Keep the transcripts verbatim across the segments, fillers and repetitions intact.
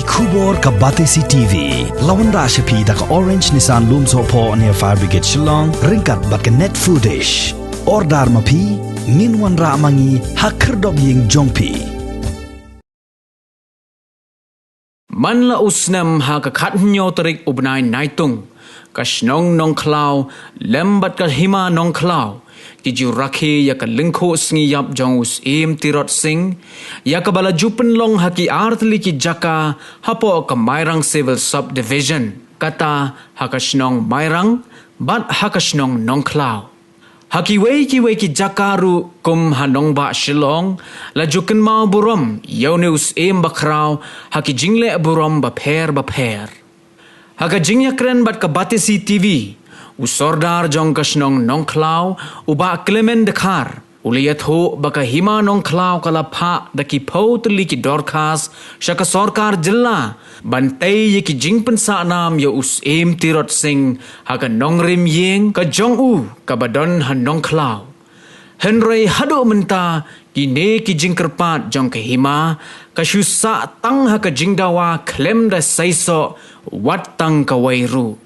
Khubor ka Batesi T V. La wanrah sha phi da ka Orange Nissan Lumsohphoh near Fire Brigade Shillong, ryngkat bad ka Net Foodish. Order ma phi, ngin wanrah ma ngi ha khyrdop ïing jong phi. Man la u snem ha ka khathynñiew tarik u bnai Naitung, ka shnong Nongkhlaw lem bad ka hima Nongkhlaw ki ju rakhe ïa ka lyngkhuh sngi ïap jong u Syiem Tirot Sing, ïa kaba la ju pynlong ha ki artylli ki jaka hapoh ka Mairang Civil Subdivision, kata ha ka shnong Mairang bad ha ka shnong Nongkhlaw. Ha kiwei kiwei ki jaka ruh kum ha nongbah Shillong, la ju kynmaw burom ïa une u Syiem bakhraw ha ki jingleh burom bapher bapher. Ha ka jingïakren bad ka Batesi T V, u Sordar jong ka shnong Nongkhlaw, u Bah Clement Dkhar, u la ïathuh ba ka hima Nongkhlaw ka la phah da ki phew tylli ki dorkhas sha ka sorkar jylla ban tei ïa ki jingpynsah nam ïa u Syiem Tirot Sing ha ka nongrim ïing ka jong u kaba don ha Nongkhlaw. Hynrei haduh mynta kine ki jingkyrpad jong ka hima ka shu sah tang ha ka jingdawa khlem da seisoh wat tang kawei ruh.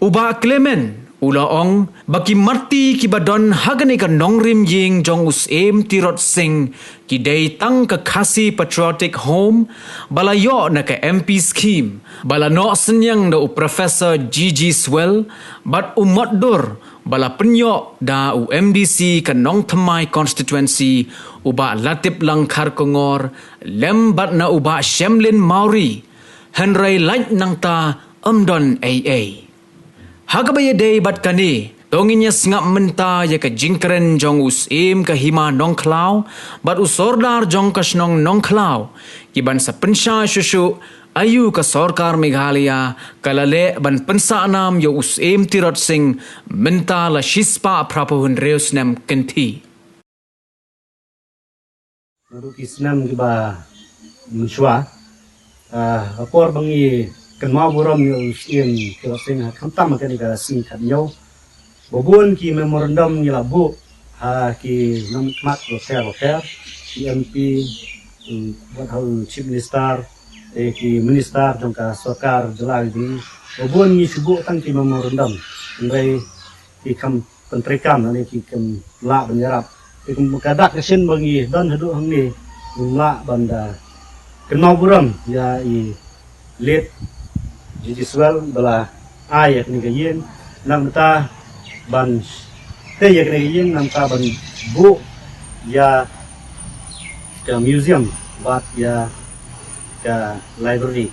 U Bah Clement u la ong ba ki marti kiba don ha kane ka nongrim ïing jong u Syiem Tirot Sing ki dei tang ka Khasi Patriotic Home ba la ïoh na ka M P scheme ba la noh synñiang da u Professor G G Swell bad u motdur ba la pynïoh da u M D C ka Nongthymmai Constituency, u Bah Latiplang Kharkongor, lem bad na u Bah Shemlin Mawrie. Hynrei lait nangta ym don ei ei. Ha kaba ïadei bad kane, to ngin ïa sngap mynta ïa ka jingkren jong u Syiem ka hima Nongkhlaw bad u Sordar jong ka shnong Nongkhlaw, ki ban sa pynshai shuh shuh aïu ka sorkar Meghalaya ka la leh ban pynsah nam ïa u Syiem Tirot Sing mynta la shispah phraphew hynriew snem kynthih. Naduh ki snem kiba mynshuwa, ah, ka por ba ngi kynmaw burom ïa u Syiem Tirot Sing, ha khamtam ha kane ka sngi khathynñiew, ba bun ki memorandum ngi la buh ha ki nongmihkhmat bapher bapher, ki M P, mm, bad ha u Chief Minister, eh, ki minister jong ka sorkar jylla jong ngi. Ba bun ngi shu buh tang ki memorandum, hynrei ki kham pyntreikam lane ki kham lah ban ïarap. Te kum ka dak ka shin ba ngi don haduh hangne, ngim lah ban da kynmaw burom ïa i late G G Swell ba la ai ïa kane ka ïing, nangta ban tei ïa kane ka ïing, nangta ban buh ïa ka museum bad ïa ka library.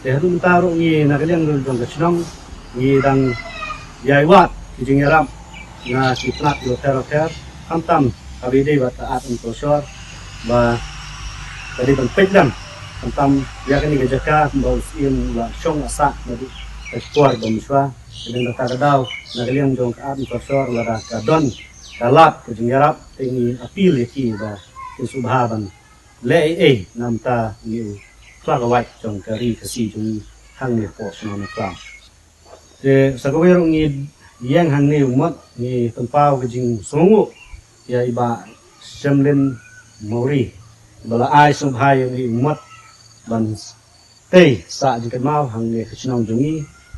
Te haduh mynta ruh ngi na ka liang jong ka shnong ngi dang ïai wad ki jingïarap na ki tnat bapher bapher, khamtam kaba ïadei bad ka art and culture ba ka dei ban peit lem, khamtam ïa kane ka jaka kumba u Syiem u la shong la sah naduh ka por ba mynshuwa. Te dang da kata ka daw na ka liang jong ka art and culture lada ka don ka lad ka jingïarap, te ngi appeal ïa ki ba kin sngewbha ban leh ei ei namar ngi u khlak wait jong ka ri Khasi jong ngi hangne hapoh shnong Nongkhlaw. Te sa kawei ruh ngi ïeng hangne u mot, ngi pynpaw ka jingsngewnguh ïa i Bah Shemlin Mawrie ba la ai sngewbha ïa ngi u mot ban tei sah jingkynmaw hangne ka shnong jong ngi,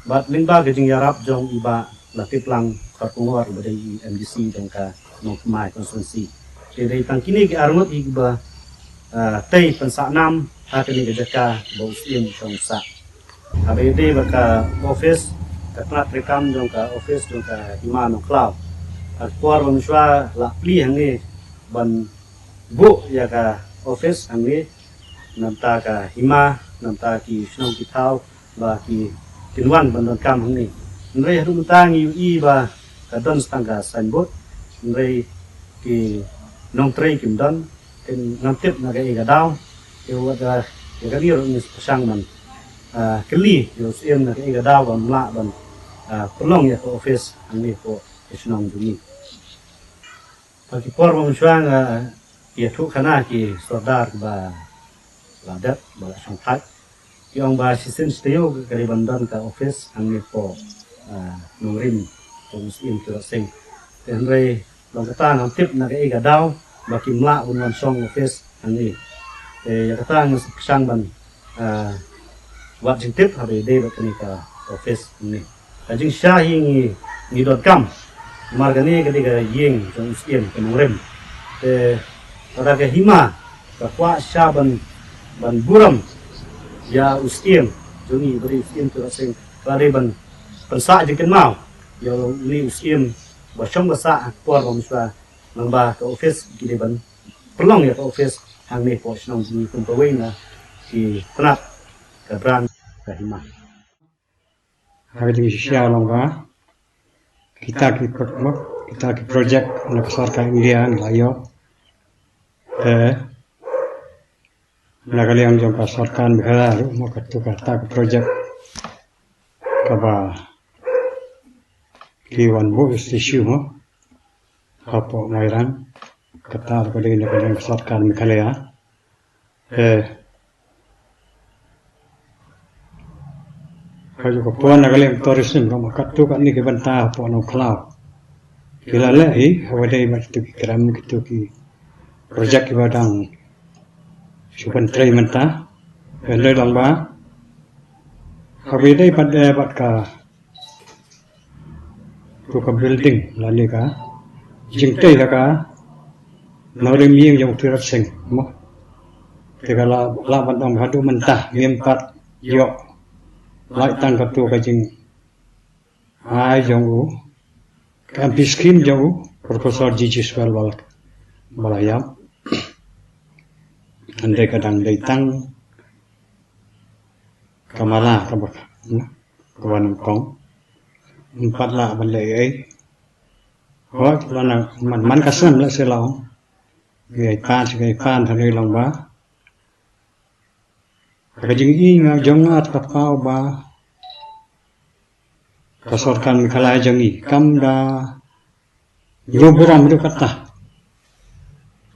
bad lyngba ka jingïarap jong i Bah Latiplang Kharkongor ba dei i M D C jong ka Nongthymmai constituency. Te dei tang kine ki arngut kiba, ah, tei pynsah nam ha kane ka jaka ba u Syiem u shong sah. Haba ïadei bad ka office, ka tnat treikam jong ka office jong ka hima Nongkhlaw, ha ka por ba mynshuwa la plie hangne ban buh ïa ka office hangne, namar ka hima, namar ki shnong ki thaw ba ki kin wan ban donkam hangne. Hynrei haduh mynta ngi ïohi ba ka don tang ka signboard, hynrei ki nongtrei kim don. Te ngam tip na kaei ka daw. Te wat ïa kane ruh ngi pyrshang ban, ah, kylli ïa u Syiem na kaei ka daw ba ym lah ban, ah, pynlong ïa ka office hangne hapoh ka shnong jong ngi. Ha ki por ba mynshuwa nga ïathuh khana ki sordar ba la dep ba la shongthait. Ki ong ba shisien shi taïew ka dei ban don ka office hangne hapoh, ah, nongrim jong u Syiem Tirot Sing. Te hynrei long kata ngam tip na kaei ka daw ba kim lah ban wan shong office hangne. Te ïa kata ngi sa pyrshang ban, ah, Wat jingtip haba ïadei bad kane ka office ne. Ka jingshisha hi ngi, ngi donkam. Namar kane ka dei ka ïing jong u Syiem ka nongrim. Te lada ka hima ka kwah shisha ban, ban burom ïa u Syiem jong ngi, ba dei u Syiem Ktien Seng, ka la dei ban pynsah jingkynmaw ïa une u Syiem ba shong ba sah ha ka por ba mynshwa, nangba ka office ki dei ban pynlong ïa ka office hangne hapoh shnong jong ngi kum kawei na ki tnat ka branch ka hima. Ha ka jingshisha long ba kita ki pro-, kita ki project na ka sorkar India ngi la ïoh. Te na ka liang jong ka sorkar Meghalaya ruh mo, katu kata ka project kaba ki wan buh statue mo hapoh Mairang, kata ka dei na ka liang ka sorkar Meghalaya. Eh, ka ju ka pon na ka liang tourism, ka ma katu kane ki bynta hapoh Nongkhlaw. Ki la leh hi, haba dei bad kitu ki krem, kitu ki project kiba dang shu pyntrei mynta. Hynrei long ba haba dei bad, eh, bad ka tu ka building lane ka jingtei ha ka nongrim ïing jong u Tirot Sing mo. Te ka la, la ban ong haduh mynta ngim pat ïoh lait tang katu ka jingai jong u, ka M P scheme jong u Professor G G Swell ba la, ba la ïap. Hynrei ka dang dei tang ka mala kaba, kaba nyngkong. Ngim pat lah ban leh ei. Hooid, lada man, man ka snem lehse la ong, ngi ai pan, ngi ai pan, hynrei long ba ha ka jingïohi jong nga, ka paw ba ka sorkar Meghalaya jong ngi kam da ñiew burom ruh kata.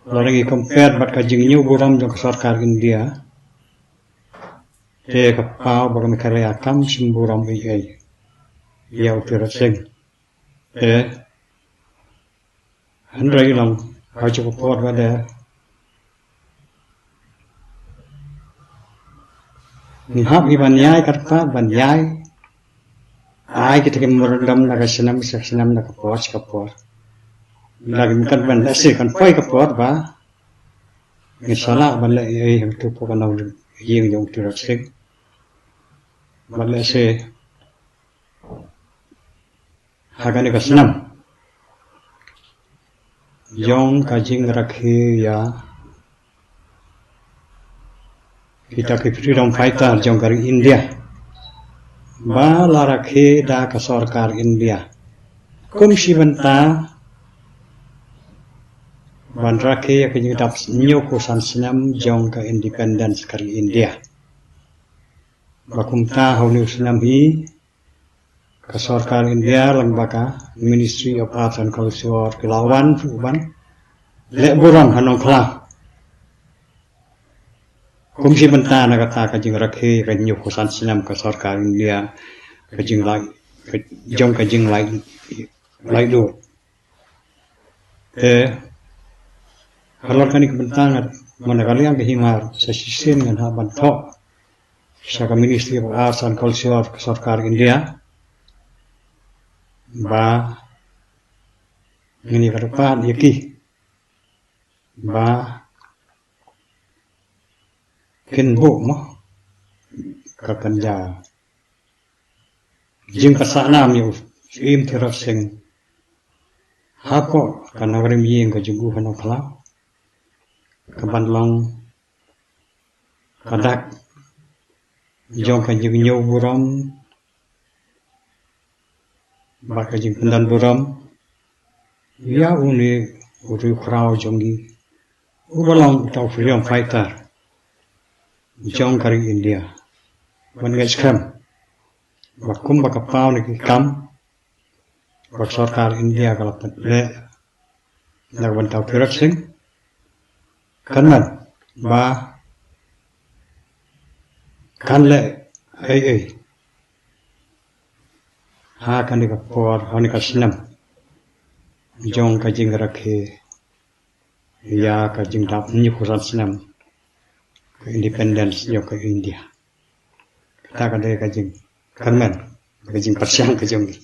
Lada ngi compare bad ka jingñiew burom jong ka sorkar India, te ka paw ba ka Meghalaya kam shym burom ei ei ïa u Tirot Sing. Te hynrei long ha ka juh ka por ba dei, ngi hap hi ban ïai, kata ban ïai ai kita ki memorandum na ka snem sha snem, na ka por sha ka por. Lada kim kan ban lehse kan poi ka por ba ngi sa lah ban leh ei hangtu hapoh ka nongrim ïing jong u Tirot Sing. Bad lehse ha kane ka snem jong ka jingrakhe ïa kita ki freedom fighter jong ka ri India, ba la rakhe da ka sorkar India kum shi bynta ban rakhe ïa ka jingdap hynñiewphew san snem jong ka independence ka ri India. Ba kumta ha une u snem hi ka sorkar India lyngba ka Ministry of Arts and Culture ki la wan ruh ban leh burom ha Nongkhlaw kum shi bynta na kata ka jingrakhe ka hynñiewphew san snem ka sorkar India, ka jinglai, ka jong ka jinglai, laitluid. Te halor kane ka bynta nga, man ka liang ka hima, sa shisien ngan hap ban thoh sha ka Ministry of Arts and Culture ka sorkar India ba ngin ïa kyrpad ïa ki ba kin buh mo ka kynja jingpynsah nam ïa u Syiem Tirot Sing hapoh ka nongrim ïing ka jong u ha Nongkhlaw, ka ban long ka dak jong ka jingñiew burom bad ka jingpyndan burom ïa une u riewkhraw jong ngi uba long uta u freedom fighter jong ka ri India. Ban ngeit skhem ba kumba ka paw na ki kam ba ka sorkar India ka la pynleh na ka bynta u Tirot Sing, kan mat ba kan leh ei ei ha kane ka por, ha kane ka snem jong ka jingrakhe ïa ka jingdap hynñiewphew san snem ka independence jong ka India. Ta ka dei ka jingkyrmen, ka jingpyrshang ka jong ki.